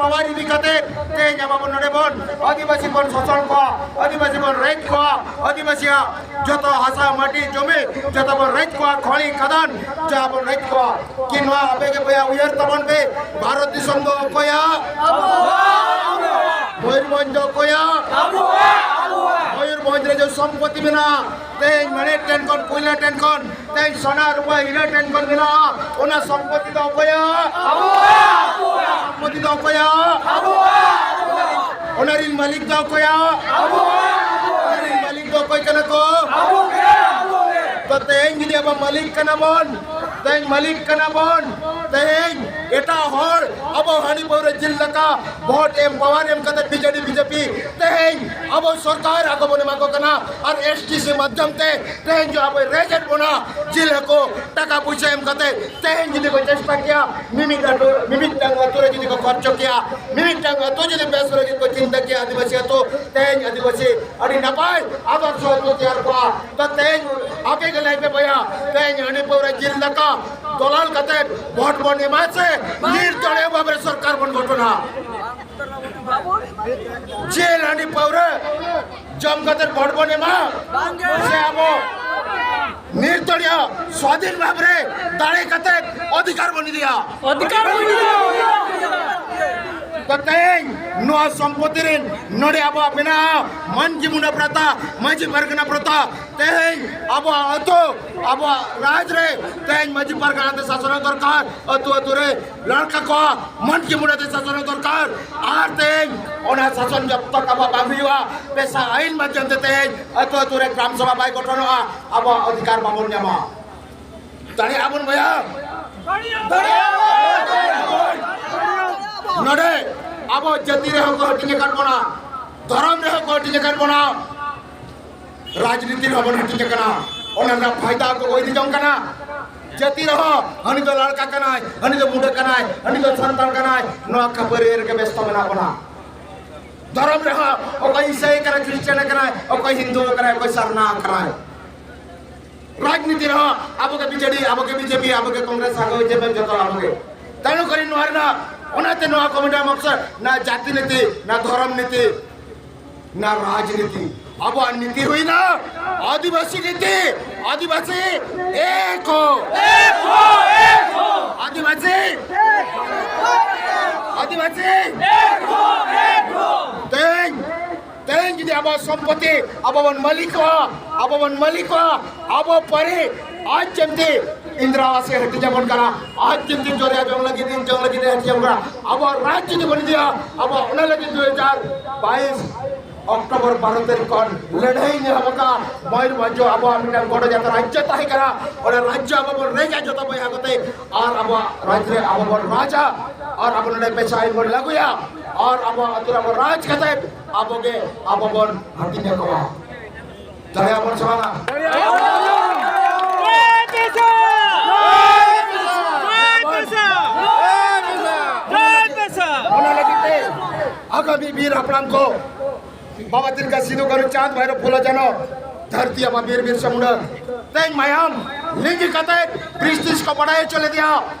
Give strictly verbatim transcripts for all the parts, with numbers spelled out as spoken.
Power ᱤᱫᱤ ᱠᱟᱛᱮ ᱛᱮᱦᱮᱧ ᱟᱵᱚ ᱵᱚᱱ ᱱᱚᱰᱮ ᱵᱚᱱ ᱟᱹᱫᱤᱵᱟᱹᱥᱤ ᱵᱚᱱ ᱥᱳᱥᱚᱱ ᱠᱚᱣᱟ, ᱟᱹᱫᱤᱵᱟᱹᱥᱤ ᱵᱚᱱ ᱨᱮᱡ ᱠᱚᱣᱟ, ᱟᱹᱫᱤᱵᱟᱹᱥᱤᱭᱟᱜ ᱡᱚᱛᱚ ᱦᱟᱥᱟ ᱢᱟᱹᱴᱤ ᱡᱚᱢᱤ ᱡᱚᱛᱚ ᱵᱚᱱ ᱨᱮᱡ ᱠᱚᱣᱟ, ᱠᱷᱚᱲᱤ ᱠᱷᱟᱫᱟᱱ ᱡᱟᱦᱟᱸ ᱵᱚᱱ ᱨᱮᱡ ᱠᱚᱣᱟ᱾ ᱠᱤ ᱱᱚᱣᱟ ᱟᱯᱮ ᱜᱮ ᱵᱚᱭᱦᱟ ᱩᱭᱦᱟᱹᱨ ᱛᱟᱵᱚᱱ ᱯᱮ, ᱵᱷᱟᱨᱚᱛ ᱫᱤᱥᱚᱢ ᱫᱚ ᱚᱠᱚᱭᱟᱜ? ᱢᱚᱭᱩᱨᱵᱷᱚᱸᱡᱽ ᱫᱚ ᱚᱠᱚᱭᱟᱜ? ᱢᱚᱭᱩᱨᱵᱷᱚᱸᱡᱽ ᱨᱮ ᱡᱮ ᱥᱚᱢᱯᱚᱛᱤ ᱢᱮᱱᱟᱜᱼᱟ, ᱛᱮᱦᱮᱧ ᱢᱮᱬᱦᱮᱫ ᱴᱷᱮᱱ ᱠᱷᱚᱱ, ᱠᱩᱭᱞᱟ ᱴᱷᱮᱱ ᱠᱷᱚᱱ, ᱛᱮᱦᱮᱧ ᱥᱚᱱᱟ ᱨᱩᱯᱟᱹ ᱦᱤᱨᱟᱹ ᱴᱷᱮᱱ ᱠᱷᱚᱱ ᱢᱮᱱᱟᱜᱼᱟ, ᱚᱱᱟ ᱥᱚᱢᱯᱚᱛᱤ ᱫᱚ ᱚᱠᱚᱭᱟᱜ? ᱥᱚᱢᱯᱚᱛᱤ ᱫᱚ ᱚᱠᱚᱭᱟᱜ? ᱚᱱᱟ ᱨᱤᱱ ᱢᱟᱹᱞᱤᱠ ᱫᱚ ᱚᱠᱚᱭᱟᱜ? ᱚᱱᱟ ᱨᱤᱱ ᱢᱟᱹᱞᱤᱠ ᱫᱚ ᱚᱠᱚᱭ ᱠᱟᱱᱟ ᱠᱚ? ᱛᱚ ᱛᱮᱦᱮᱧ ᱡᱩᱫᱤ ᱟᱵᱚ ᱢᱟᱹᱞᱤᱠ ᱠᱟᱱᱟ ᱵᱚᱱ, ᱛᱮᱦᱮᱧ ᱢᱟᱹᱞᱤᱠ ᱠᱟᱱᱟ ᱵᱚᱱ, ᱛᱮᱦᱮᱧ ᱮᱴᱟᱜ ᱦᱚᱲ ᱟᱵᱚ ᱦᱟᱺᱰᱤ ᱯᱟᱹᱣᱨᱟᱹ ᱡᱤᱞ ᱫᱟᱠᱟ ᱵᱷᱳᱴ ᱮᱢ ᱯᱟᱣᱟᱨ ᱮᱢ ᱠᱟᱛᱮ ᱵᱤᱡᱮᱰᱤ ᱵᱤᱡᱮᱯᱤ ᱛᱮᱦᱮᱧ ᱟᱵᱚ ᱥᱚᱨᱠᱟᱨ ᱟᱠᱚ ᱵᱚᱱ ᱮᱢᱟ ᱠᱚ ᱠᱟᱱᱟ᱾ ᱟᱨ ᱮᱥᱴᱤᱥᱤ ᱢᱟᱫᱽᱫᱷᱚᱢ ᱛᱮ ᱛᱮᱦᱮᱧ ᱡᱚ ᱟᱵᱚᱭ ᱨᱮᱡ ᱮᱫ ᱵᱚᱱᱟ, ᱡᱤᱞ ᱦᱟᱹᱠᱩ ᱴᱟᱠᱟ ᱯᱩᱭᱥᱟᱹ ᱮᱢ ᱠᱟᱛᱮ ᱛᱮᱦᱮᱧ ᱡᱩᱫᱤ ᱠᱚ ᱪᱮᱥᱴᱟ ᱠᱮᱭᱟ, ᱢᱤᱢᱤᱫ ᱟᱹᱛᱩ, ᱢᱤᱢᱤᱫᱴᱟᱝ ᱟᱹᱛᱩ ᱨᱮ ᱡᱩᱫᱤ ᱠᱚ ᱠᱷᱚᱨᱪᱚ ᱠᱮᱭᱟ, ᱢᱤᱢᱤᱫᱴᱟᱝ ᱟᱹᱛᱩ ᱡᱩᱫᱤ ᱵᱮᱥ ᱞᱟᱹᱜᱤᱫ ᱠᱚ ᱪᱤᱱᱛᱟᱹ ᱠᱮᱭᱟ, ᱟᱹᱫᱤᱵᱟᱹᱥᱤ ᱟᱹᱛᱩ, ᱛᱮᱦᱮᱧ ᱟᱹᱫᱤᱵᱟᱹᱥᱤ ᱟᱹᱰᱤ ᱱᱟᱯᱟᱭ ᱟᱫᱚᱨᱥᱚ ᱟᱹᱛᱩ ᱛᱮᱭᱟᱨ ᱠᱚᱜᱼᱟ᱾ ᱛᱚ ᱛᱮᱦᱮᱧ ᱟᱯᱮ ᱜᱮ ᱞᱟᱹᱭ ᱯᱮ ᱵᱚᱭᱦᱟ, ᱛᱮᱦᱮᱧ ᱦᱟᱺᱰᱤ ᱯᱟᱹᱣᱨᱟᱹ ᱡᱤᱞ ᱫᱟᱠᱟ ᱫᱚᱞᱟᱞ ᱠᱟᱛᱮ ᱵᱷᱳᱴ ᱵᱚᱱ ᱮᱢᱟ ᱥᱮ ᱱᱤᱨᱫᱚᱞᱤᱭᱚ ᱵᱷᱟᱵᱽ ᱨᱮ ᱥᱚᱨᱠᱟᱨ ᱵᱚᱱ ᱜᱚᱴᱷᱚᱱᱟ? ᱡᱤᱞ ᱦᱟᱺᱰᱤ ᱯᱟᱹᱣᱨᱟᱹ ᱡᱚᱢ ᱠᱟᱛᱮ ᱵᱷᱳᱴ ᱵᱚᱱ ᱮᱢᱟ ᱥᱮ ᱟᱵᱚ ᱱᱤᱨᱫᱚᱞᱤᱭᱚ ᱥᱣᱟᱫᱷᱤᱱ ᱵᱷᱟᱵᱽ ᱨᱮ ᱫᱟᱲᱮ ᱠᱟᱛᱮ ᱚᱫᱷᱤᱠᱟᱨ ᱵᱚᱱ ᱤᱫᱤᱭᱟ? ᱚᱫᱷᱤᱠᱟᱨ ᱵᱚᱱ ᱤᱫᱤᱭᱟ᱾ ᱛᱚ ᱛᱮᱦᱮᱧ ᱱᱚᱣᱟ ᱥᱚᱢᱯᱚᱛᱤ ᱨᱮᱱ ᱱᱚᱰᱮ ᱟᱵᱚᱣᱟᱜ ᱢᱮᱱᱟᱜᱼᱟ ᱢᱟᱹᱡᱷᱤ ᱢᱩᱱᱰᱟ ᱯᱨᱚᱛᱷᱟ, ᱢᱟᱹᱡᱷᱤ ᱯᱟᱨᱜᱟᱱᱟ ᱯᱨᱚᱛᱷᱟ᱾ ᱛᱮᱦᱮᱧ ᱟᱵᱚᱣᱟᱜ ᱟᱹᱛᱩ, ᱟᱵᱚᱣᱟᱜ ᱨᱟᱡᱽ ᱨᱮ ᱛᱮᱦᱮᱧ ᱢᱟᱹᱡᱷᱤ ᱯᱟᱨᱜᱟᱱᱟ ᱛᱮ ᱥᱟᱥᱚᱱ ᱫᱚᱨᱠᱟᱨ, ᱟᱹᱛᱩ ᱟᱹᱛᱩ ᱨᱮ ᱞᱟᱲᱠᱟ ᱠᱚᱣᱟ ᱢᱟᱹᱡᱷᱤ ᱢᱩᱱᱰᱟ ᱛᱮ ᱥᱟᱥᱚᱱ ᱫᱚᱨᱠᱟᱨ᱾ ᱟᱨ ᱛᱮᱦᱮᱧ ᱚᱱᱟ ᱥᱟᱥᱚᱱ ᱡᱚᱵ ᱛᱚᱠ ᱟᱵᱚᱣᱟᱜ ᱵᱟᱝ ᱦᱩᱭᱩᱜᱼᱟ, ᱯᱮᱥᱟ ᱟᱹᱭᱤᱱ ᱢᱟᱫᱽᱫᱷᱚᱢ ᱛᱮ ᱛᱮᱦᱮᱧ ᱟᱹᱛᱩ ᱟᱹᱛᱩ ᱨᱮ ᱜᱨᱟᱢ ᱥᱚᱵᱷᱟ ᱵᱟᱭ ᱜᱚᱴᱷᱚᱱᱚᱜᱼᱟ, ᱟᱵᱚᱣᱟᱜ ᱚᱫᱷᱤᱠᱟᱨ ᱵᱟᱵᱚᱱ ᱧᱟᱢᱟ᱾ ᱫᱟᱲᱮᱭᱟᱜᱼᱟ ᱵᱚᱱ ᱵᱚᱭᱦᱟ? ᱱᱚᱰᱮ ᱟᱵᱚ ᱡᱟᱹᱛᱤ ᱨᱮᱦᱚᱸ ᱠᱚ ᱦᱟᱹᱴᱤᱧ ᱟᱠᱟᱫ ᱵᱚᱱᱟ, ᱫᱷᱚᱨᱚᱢ ᱨᱮᱦᱚᱸ ᱠᱚ ᱦᱟᱹᱴᱤᱧ ᱟᱠᱟᱫ ᱵᱚᱱᱟ, ᱨᱟᱡᱽᱱᱤᱛᱤ ᱨᱮᱦᱚᱸ ᱵᱚᱱ ᱦᱟᱹᱴᱤᱧ ᱟᱠᱟᱱᱟ᱾ ᱚᱱᱟ ᱨᱮᱱᱟᱜ ᱯᱷᱟᱭᱫᱟ ᱠᱚ ᱤᱫᱤ ᱡᱚᱝ ᱠᱟᱱᱟ᱾ ᱡᱟᱹᱛᱤ ᱨᱮᱦᱚᱸ ᱦᱟᱹᱱᱤ ᱫᱚ ᱞᱟᱲᱠᱟ ᱠᱟᱱᱟᱭ, ᱦᱟᱹᱱᱤ ᱫᱚ ᱢᱩᱰᱟᱹ ᱠᱟᱱᱟᱭ, ᱦᱟᱹᱱᱤ ᱫᱚ ᱥᱟᱱᱛᱟᱲ ᱠᱟᱱᱟᱭ, ᱱᱚᱣᱟ ᱠᱷᱟᱹᱯᱟᱹᱨᱤ ᱨᱮᱜᱮ ᱵᱮᱥᱛᱚ ᱢᱮᱱᱟᱜ ᱵᱚᱱᱟ᱾ ᱫᱷᱚᱨᱚᱢ ᱨᱮᱦᱚᱸ ᱚᱠᱚᱭ ᱤᱥᱟᱹᱭ ᱠᱟᱱᱟᱭ, ᱠᱷᱨᱤᱥᱪᱟᱱ ᱠᱟᱱᱟᱭ, ᱚᱠᱚᱭ ᱦᱤᱱᱫᱩ ᱠᱟᱱᱟᱭ, ᱚᱠᱚᱭ ᱥᱟᱨᱱᱟ ᱠᱟᱱᱟᱭ᱾ ᱨᱟᱡᱽᱱᱤᱛᱤ ᱨᱮᱦᱚᱸ ᱟᱵᱚ ᱜᱮ ᱵᱤᱡᱮᱰᱤ, ᱟᱵᱚ ᱜᱮ ᱵᱤᱡᱮᱯᱤ, ᱟᱵᱚ ᱜᱮ ᱠᱚᱝᱜᱨᱮᱥ, ᱟᱵᱚ ᱜᱮ ᱡᱮ ᱯᱤ ᱮᱢ, ᱡᱚᱛᱚ ᱟᱵᱚ ᱜᱮ᱾ ᱛᱮᱱᱩ ᱠᱚᱨᱮ ᱱᱚᱣᱟ ᱨᱮᱱᱟᱜ ᱚᱱᱟᱛᱮ ᱱᱚᱣᱟ ᱠᱚ ᱢᱮᱱᱟ ᱢᱚᱠᱥᱚᱫ ᱱᱟ ᱡᱟᱛᱤ ᱱᱤᱛᱤ, ᱱᱟ ᱫᱷᱚᱨᱚᱢ ᱱᱤᱛᱤ, ᱱᱟ ᱨᱟᱡᱽᱱᱤᱛᱤ᱾ ᱟᱵᱚᱣᱟᱜ ᱱᱤᱛᱤ ᱦᱩᱭᱱᱟ ᱟᱹᱫᱤᱵᱟᱹᱥᱤ ᱱᱤᱛᱤ, ᱟᱹᱫᱤᱵᱟᱹᱥᱤ ᱮᱠ ᱦᱳ, ᱮᱠ ᱦᱳ, ᱮᱠ ᱦᱳ, ᱟᱹᱫᱤᱵᱟᱹᱥᱤ, ᱟᱹᱫᱤᱵᱟᱹᱥᱤ ᱮᱠ ᱦᱳ, ᱮᱠ ᱦᱳ᱾ ᱛᱮᱦᱮᱧ, ᱛᱮᱦᱮᱧ ᱡᱩᱫᱤ ᱟᱵᱚ ᱥᱚᱢᱯᱚᱛᱤ ᱟᱵᱚ ᱵᱚᱱ ᱢᱟᱹᱞᱤᱠᱚᱜᱼᱟ, ᱟᱵᱚ ᱵᱚᱱ ᱢᱟᱹᱞᱤᱠᱚᱜᱼᱟ, ᱟᱵᱚ ᱯᱟᱹᱨᱤ ᱟᱡ ᱪᱮᱢᱛᱤ ᱤᱱᱫᱨᱟ ᱟᱵᱟᱥ ᱮ ᱦᱟᱹᱴᱤᱧ ᱟᱵᱚᱱ ᱠᱟᱱᱟ, ᱟᱡ ᱪᱮᱢᱛᱤ ᱡᱚᱨᱭᱟ ᱡᱚᱝ ᱞᱟᱹᱜᱤᱫ, ᱫᱤᱱ ᱡᱚᱝ ᱞᱟᱹᱜᱤᱫ ᱮ ᱦᱟᱹᱴᱤᱧ ᱟᱵᱚᱱ ᱠᱟᱱᱟ᱾ ᱟᱵᱚᱣᱟᱜ ᱨᱟᱡᱽ ᱡᱩᱫᱤ ᱵᱚᱱ ᱤᱫᱤᱭᱟ, ᱟᱵᱚ ᱚᱱᱟ ᱞᱟᱹᱜᱤᱫ ᱫᱩ ᱦᱟᱡᱟᱨ ᱵᱟᱭᱤᱥ ᱚᱠᱴᱳᱵᱚᱨ ᱵᱟᱨᱚ ᱛᱟᱹᱨᱤᱠᱷ ᱠᱷᱚᱱ ᱞᱟᱹᱲᱦᱟᱹᱭ ᱮᱦᱚᱵ ᱟᱠᱟᱫᱼᱟ᱾ ᱢᱚᱭᱩᱨᱵᱷᱚᱸᱡᱽ ᱟᱵᱚᱣᱟᱜ ᱢᱤᱫᱴᱟᱝ ᱜᱚᱰ ᱡᱟᱭᱜᱟ ᱨᱟᱡᱽᱡᱚ ᱛᱟᱦᱮᱸ ᱠᱟᱱᱟ, ᱚᱱᱟ ᱨᱟᱡᱽᱡᱚ ᱟᱵᱚ ᱵᱚᱱ ᱨᱮᱡᱟ ᱡᱚᱛᱚ ᱵᱚᱭᱦᱟ ᱠᱚᱛᱮ, ᱟᱨ ᱟᱵᱚᱣᱟᱜ ᱨᱟᱡᱽ ᱨᱮ ᱟᱵᱚ ᱵᱚᱱ ᱨᱟᱡᱟ, ᱟᱨ ᱟᱵᱚ ᱱᱚᱰᱮ ᱯᱮᱥᱟ ᱟᱹᱭᱤᱱ ᱵᱚᱱ ᱞᱟᱹᱜᱩᱭᱟ, ᱟᱨ ᱟᱵᱚᱣᱟᱜ ᱟᱹᱛᱩ ᱨᱮ ᱟᱵᱚ ᱨᱟᱡᱽ ᱠᱟᱛᱮ ᱟᱵᱚ ᱜᱮ ᱟᱵᱚ ᱵᱚᱱ ᱦᱟᱹᱴᱤᱧ ᱟᱠᱚᱣᱟ᱾ ᱫᱟᱲᱮᱭᱟᱜ ᱵᱚᱱ ᱥᱮ ᱵᱟᱝᱟ? ᱡᱚᱭ ᱯᱮᱥᱟ! ᱡᱚᱭ ᱯᱮᱥᱟ! ᱡᱚᱭ ᱯᱮᱥᱟ! ᱡᱚᱭ ᱯᱮᱥᱟ! ᱚᱱᱟ ᱞᱟᱹᱜᱤᱫ ᱛᱮ ᱟᱜᱟᱢᱤ ᱵᱤᱨ ᱦᱟᱯᱲᱟᱢ ᱠᱚ, ᱵᱟᱵᱟ ᱛᱤᱞᱠᱟ, ᱥᱤᱫᱩ, ᱠᱟᱹᱱᱦᱩ, ᱪᱟᱸᱫᱽ, ᱵᱷᱟᱭᱨᱚ, ᱯᱷᱩᱞᱚ, ᱡᱷᱟᱱᱚ, ᱫᱷᱟᱹᱨᱛᱤ ᱟᱵᱟ ᱵᱤᱨ ᱵᱤᱨᱥᱟ ᱢᱩᱱᱰᱟ ᱛᱮᱦᱮᱧ ᱢᱟᱭᱟᱢ ᱞᱤᱸᱜᱤ ᱠᱟᱛᱮ ᱵᱨᱤᱴᱤᱥ ᱠᱚ ᱵᱟᱰᱟᱭ ᱦᱚᱪᱚ ᱞᱮᱫᱮᱭᱟ᱾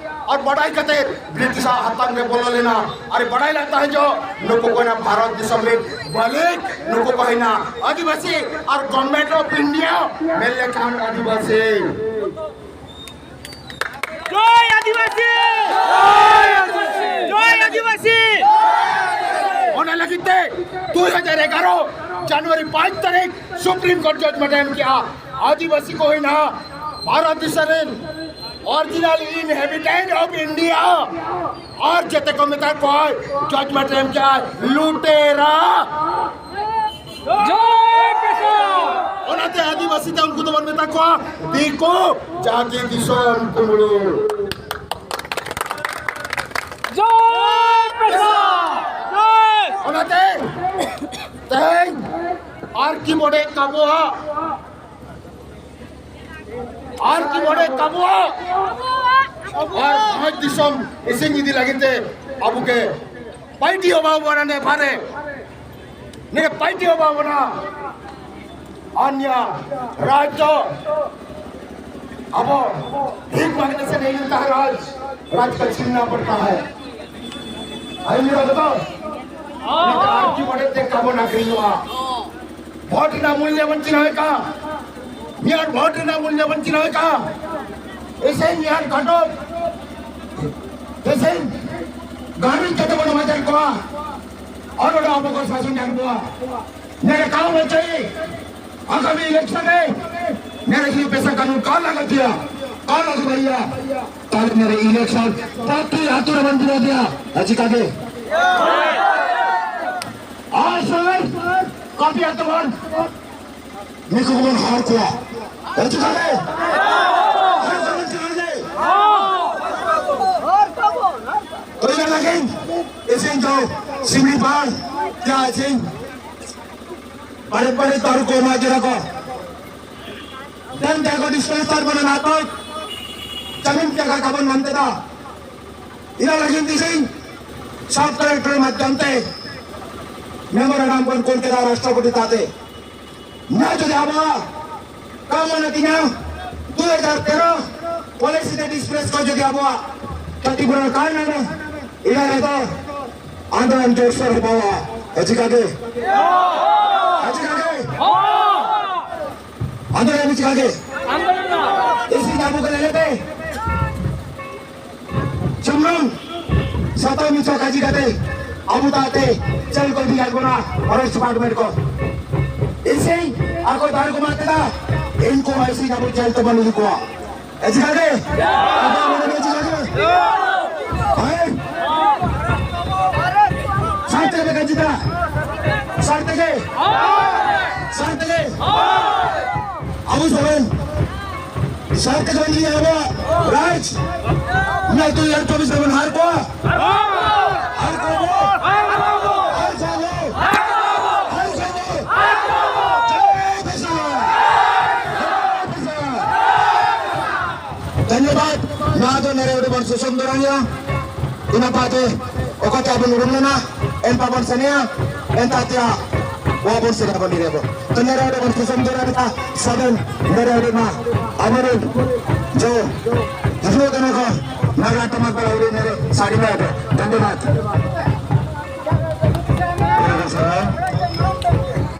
ᱟᱨ ᱵᱟᱰᱟᱭ ᱠᱟᱛᱮ ᱵᱨᱤᱴᱤᱥᱟᱜ ᱦᱟᱛᱟᱝ ᱨᱮ ᱵᱚᱞᱚ ᱞᱮᱱᱟ᱾ ᱟᱨ ᱵᱟᱰᱟᱭ ᱞᱟᱜ ᱛᱟᱦᱮᱸ ᱡᱚ ᱱᱩᱠᱩ ᱠᱚ ᱦᱩᱭᱱᱟ ᱵᱷᱟᱨᱚᱛ ᱫᱤᱥᱚᱢ ᱨᱮᱱ ᱢᱟᱹᱞᱤᱠ, ᱱᱩᱠᱩ ᱠᱚ ᱦᱩᱭᱱᱟ ᱟᱹᱫᱤᱵᱟᱹᱥᱤ᱾ ᱟᱨ Government of India ᱢᱮᱱ ᱞᱮᱠᱷᱟᱱ ᱟᱹᱫᱤᱵᱟᱹᱥᱤ᱾ ᱡᱚᱭ ᱟᱹᱫᱤᱵᱟᱹᱥᱤ! ᱡᱚᱭ ᱟᱹᱫᱤᱵᱟᱹᱥᱤ! ᱚᱱᱟ ᱞᱟᱹᱜᱤᱫ ᱛᱮ ᱫᱩᱭ ᱦᱟᱡᱟᱨ ᱮᱜᱟᱨᱚ ᱡᱟᱱᱩᱣᱟᱨᱤ ᱯᱟᱸᱪ ᱛᱟᱹᱨᱤᱠᱷ ᱥᱩᱯᱨᱤᱢ ᱠᱳᱨᱴ ᱡᱟᱡᱽᱢᱮᱱᱴ ᱮᱢ ᱠᱮᱜᱼᱟ᱾ ᱟᱹᱫᱤᱵᱟᱹᱥᱤ ᱠᱚ ᱦᱩᱭᱱᱟ ᱵᱷᱟᱨᱚᱛ ᱫᱤᱥᱚᱢ ᱨᱮᱱ original inhabitant of India᱾ ᱟᱨ ᱡᱮᱛᱮ ᱠᱚ ᱢᱮᱛᱟ ᱠᱚᱣᱟ ᱡᱟᱡᱽᱢᱮᱱᱴ ᱮᱢ ᱠᱮᱜᱼᱟ ᱞᱩᱴᱮᱨᱟ᱾ ᱡᱚᱭ ᱯᱮᱥᱟ! ᱚᱱᱟᱛᱮ ᱟᱹᱫᱤᱵᱟᱹᱥᱤ ᱛᱮ ᱩᱱᱠᱩ ᱫᱚᱵᱚᱱ ᱢᱮᱛᱟ ᱠᱚᱣᱟ ᱫᱤᱠᱩ ᱡᱟᱹᱛᱤ ᱫᱤᱥᱚᱢ ᱠᱩᱢᱵᱽᱲᱩ᱾ ᱡᱚᱭ ᱯᱮᱥᱟ! ᱡᱚᱭ! ᱚᱱᱟᱛᱮ ᱛᱮᱦᱮᱧ ᱟᱨ ᱠᱤ ᱵᱚᱰᱮ ᱠᱟᱵᱚᱣᱟᱜ, ᱟᱨ ᱠᱤ ᱵᱚᱰᱮ ᱠᱟᱵᱚᱣᱟᱜ, ᱟᱨ ᱵᱷᱚᱸᱡᱽ ᱫᱤᱥᱚᱢ ᱤᱥᱤᱱ ᱤᱫᱤ ᱞᱟᱹᱜᱤᱫ ᱛᱮ ᱟᱵᱚ ᱜᱮ ᱯᱟᱹᱭᱴᱤ ᱦᱚᱸ ᱵᱟᱵᱚᱱ ᱱᱮ ᱵᱷᱟᱨᱮ ᱱᱤᱭᱟᱹ ᱯᱟᱹᱭᱴᱤ ᱦᱚᱸ ᱵᱟᱵᱚᱱᱟ᱾ ᱟᱨ ᱱᱤᱭᱟᱹ ᱨᱟᱡᱽ ᱫᱚ ᱟᱵᱚ ᱵᱷᱤᱠ ᱢᱟᱸᱜᱱᱮ ᱥᱮ ᱱᱤᱭᱟᱹ ᱛᱟᱦᱮᱸ ᱨᱟᱡᱽ, ᱨᱟᱡᱽ ᱠᱚ ᱪᱷᱤᱱᱱᱟ ᱯᱚᱲᱛᱟ ᱦᱟᱭ᱾ ᱟᱹᱭᱩᱨ ᱠᱟᱛᱮ ᱫᱚ ᱱᱤᱛᱚᱜ ᱟᱨᱡᱤ ᱵᱟᱰᱮ ᱛᱮ ᱠᱟᱵᱚᱱ ᱟᱹᱠᱷᱨᱤᱧᱚᱜᱼᱟ᱾ ᱵᱷᱳᱴ ᱨᱮᱱᱟᱜ ᱢᱩᱞᱭᱚ ᱵᱚᱱ ᱪᱤᱱᱦᱟᱹᱣ ᱠᱟᱜᱼᱟ᱾ ᱢᱤᱭᱟᱴ ᱵᱷᱳᱴ ᱨᱮᱱᱟᱜ ᱢᱩᱞᱭᱚ ᱵᱚᱱ ᱪᱤᱱᱦᱟᱹᱣ ᱠᱟᱜᱼᱟ᱾ ᱮᱥᱮᱧ ᱢᱤᱭᱟᱴ ᱜᱷᱟᱴᱚᱠ, ᱮᱥᱮᱧ ᱜᱟᱹᱰᱤ ᱠᱟᱛᱮ ᱵᱚᱱ ᱮᱢᱟ ᱠᱚᱣᱟ᱾ ᱟᱨ ᱚᱸᱰᱮ ᱟᱵᱚ ᱠᱚ ᱥᱟᱥᱚᱱ ᱧᱟᱢ ᱠᱚᱣᱟ᱾ ᱱᱚᱰᱮ ᱠᱟᱢ ᱦᱚᱪᱚᱭ᱾ ᱟᱜᱟᱢᱤ ᱤᱞᱮᱠᱥᱚᱱ ᱨᱮ ᱱᱚᱰᱮ ᱡᱩᱫᱤ ᱯᱮᱥᱟ ᱠᱟᱹᱱᱩᱱ ᱠᱟᱞ ᱞᱟᱜᱟᱜ ᱜᱮᱭᱟ, ᱠᱟᱞ ᱟᱹᱜᱩ ᱫᱟᱲᱮᱭᱟᱜᱼᱟ, ᱛᱟᱦᱞᱮ ᱱᱚᱰᱮ ᱤᱞᱮᱠᱥᱚᱱ ᱯᱨᱚᱛᱤ ᱟᱛᱳ ᱨᱮᱵᱚᱱ ᱵᱤᱨᱳᱫᱷ ᱮᱭᱟ᱾ ᱟᱨ ᱪᱤᱠᱟᱹ ᱜᱮ? ᱟᱨ ᱥᱟᱨ, ᱠᱟᱹᱯᱤ ᱟᱛᱳ ᱵᱚᱱ ᱱᱩᱠᱩ ᱠᱚᱵᱚᱱ ᱦᱟᱨ ᱠᱚᱣᱟ᱾ ᱦᱮᱸ, ᱪᱮᱫᱟᱜ ᱨᱮ? ᱦᱟᱨ ᱠᱚᱣᱟ ᱵᱚᱱ, ᱪᱮᱫᱟᱜ ᱨᱮ? ᱛᱚ, ᱤᱱᱟᱹ ᱞᱟᱹᱜᱤᱫ ᱤᱥᱤᱱ ᱫᱚ ᱥᱤᱢᱞᱤᱯᱟᱞ ᱡᱟ ᱤᱥᱤᱱ ᱵᱟᱲᱮ ᱵᱟᱲᱮ ᱛᱟᱨᱩ ᱠᱚ ᱮᱢᱟ ᱠᱮᱫᱟ ᱠᱚ᱾ ᱛᱮᱱ ᱛᱮᱠᱚ ᱰᱤᱥᱯᱮᱱᱥᱟᱨ ᱵᱚᱱ ᱮᱢᱟ ᱠᱚ᱾ ᱡᱟᱢᱤᱱ ᱡᱟᱭᱜᱟ ᱠᱟᱵᱚᱱ ᱢᱟᱱᱛᱮ ᱫᱟ᱾ ᱤᱱᱟᱹ ᱞᱟᱹᱜᱤᱫ ᱤᱥᱤᱱ ᱥᱟᱵ ᱠᱟᱞᱮᱠᱴᱚᱨ ᱢᱟᱫᱽᱫᱷᱚᱢ ᱛᱮ ᱢᱮᱢᱳᱨᱮᱱᱰᱟᱢ ᱵᱚᱱ ᱠᱩᱞ ᱠᱮᱫᱟ ᱨᱟᱥᱴᱨᱚᱯᱚᱛᱤ ᱛᱟᱛᱮ᱾ ᱱᱚᱣᱟ ᱡᱩᱫᱤ ᱟᱵᱚᱣᱟᱜ ᱠᱟᱢ ᱢᱟᱱᱮ ᱛᱤᱧᱟ, ᱫᱩ ᱦᱟᱡᱟᱨ ᱛᱮᱨᱚ ᱯᱚᱞᱤᱥᱤ ᱛᱮ ᱰᱤᱥᱯᱞᱮᱥ ᱠᱚ ᱡᱩᱫᱤ ᱟᱵᱚᱣᱟᱜ ᱠᱟᱹᱴᱤᱡ ᱵᱩᱨᱟᱹ ᱠᱟᱱ ᱱᱟᱢᱮ, ᱤᱱᱟᱹ ᱨᱮᱫᱚ ᱟᱱᱫᱳᱞᱚᱱ ᱡᱳᱨᱥᱳᱨ ᱦᱚᱵᱚᱜᱼᱟ᱾ ᱦᱮᱸ, ᱪᱤᱠᱟ ᱜᱮ? ᱦᱮᱸ, ᱪᱤᱠᱟ ᱜᱮ? ᱟᱱᱫᱳᱞᱚᱱ ᱪᱤᱠᱟ ᱜᱮ? ᱤᱥᱤ ᱟᱵᱚ ᱠᱚ ᱞᱮᱞᱮ ᱯᱮ᱾ ᱪᱩᱢᱱᱩᱝ ᱥᱟᱛᱟᱢ ᱢᱤᱪᱷᱟ ᱠᱟᱡᱤ ᱠᱟᱛᱮ ᱟᱵᱚ ᱛᱟᱛᱮ ᱪᱮᱞ ᱠᱚ ᱤᱫᱤ ᱠᱟᱜ ᱵᱚᱱᱟ ᱯᱷᱚᱨᱮᱥᱴ ᱰᱤᱯᱟᱨᱴᱢᱮᱱᱴ ᱠᱚ᱾ ᱤᱥᱤ ᱟᱠᱚ ᱫᱟᱨ ᱠᱚ ᱢᱟᱜ ᱠᱮᱫᱟ, ᱤᱱᱠᱩ ᱤᱥᱤ ᱟᱵᱚ ᱡᱮᱞ ᱛᱮᱵᱚᱱ ᱤᱫᱤ ᱠᱚᱣᱟ᱾ ᱮ ᱪᱤᱠᱟ ᱜᱮ? ᱟᱵᱚ ᱢᱚᱱᱮ ᱢᱮ ᱪᱤᱠᱟ ᱜᱮ? ᱦᱮᱸ? ᱥᱟᱨ ᱛᱮᱜᱮ ᱯᱮ ᱠᱟᱡᱤ ᱫᱟ? ᱥᱟᱨ ᱛᱮᱜᱮ? ᱥᱟᱨ ᱛᱮᱜᱮ? ᱟᱵᱚ ᱥᱚᱨᱮᱱ ᱥᱟᱨ ᱛᱮᱜᱮ ᱵᱚᱱ ᱤᱫᱤᱭᱟ ᱟᱵᱚᱣᱟᱜ ᱨᱟᱡᱽ᱾ ᱱᱚᱣᱟ ᱫᱩ ᱦᱟᱡᱟᱨ ᱪᱚᱵᱵᱤᱥ ᱨᱮᱵᱚᱱ ᱦᱟᱨ ᱠᱚᱣᱟ᱾ ᱦᱟᱨ ᱠᱚᱣᱟ ᱵᱚ᱾ ᱦᱟᱨ ᱠᱚᱣᱟ ᱵᱚ᱾ ᱦᱟᱨ ᱠᱚᱣᱟ ᱵᱚ᱾ ᱡᱟᱭ ᱠᱤᱥᱟᱱ᱾ ᱡᱟᱭ ᱠᱤᱥᱟᱱ᱾ ᱫᱷᱚᱱᱭᱚᱵᱟᱫ᱾ ᱱᱚᱣᱟ ᱫᱚ ᱱᱚᱰᱮ ᱵᱚᱱ ᱥᱩᱥᱚᱢ ᱫᱚᱨᱟᱝ ᱜᱮᱭᱟ᱾ ᱤᱱᱟᱹ ᱵᱟᱫᱮ ᱚᱠᱟᱛᱮ ᱟᱵᱚᱱ ᱩᱰᱩᱝ ᱞᱮᱱᱟ, ᱮᱱ ᱵᱟᱵᱚᱱ ᱥᱮᱱᱮᱭᱟ, ᱮᱱ ᱛᱟᱛᱮᱭᱟ ᱵᱟᱵᱚᱱ ᱥᱮᱱᱮᱭᱟ ᱵᱚᱱ ᱰᱤᱨᱮ ᱵᱚ᱾ ᱛᱚ ᱱᱮᱨᱮ ᱚᱸᱰᱮ ᱵᱚᱱ ᱥᱩᱥᱚᱢ ᱫᱚᱨᱟᱝ ᱞᱮᱠᱟ ᱥᱟᱵᱮᱱ ᱱᱮᱨᱮ ᱚᱸᱰᱮ ᱢᱟ ᱟᱵᱚᱨᱮᱱ ᱡᱚ ᱦᱤᱡᱩᱜ ᱠᱟᱱᱟ ᱠᱚ᱾ ᱱᱟᱜᱽᱨᱟ ᱴᱟᱢᱟᱠ ᱵᱟᱲᱟ ᱦᱩᱭ ᱱᱮᱨᱮ ᱥᱟᱹᱨᱤ ᱢᱮ ᱟᱫᱚ᱾ ᱫᱷᱚᱱᱭᱚᱵᱟᱫ᱾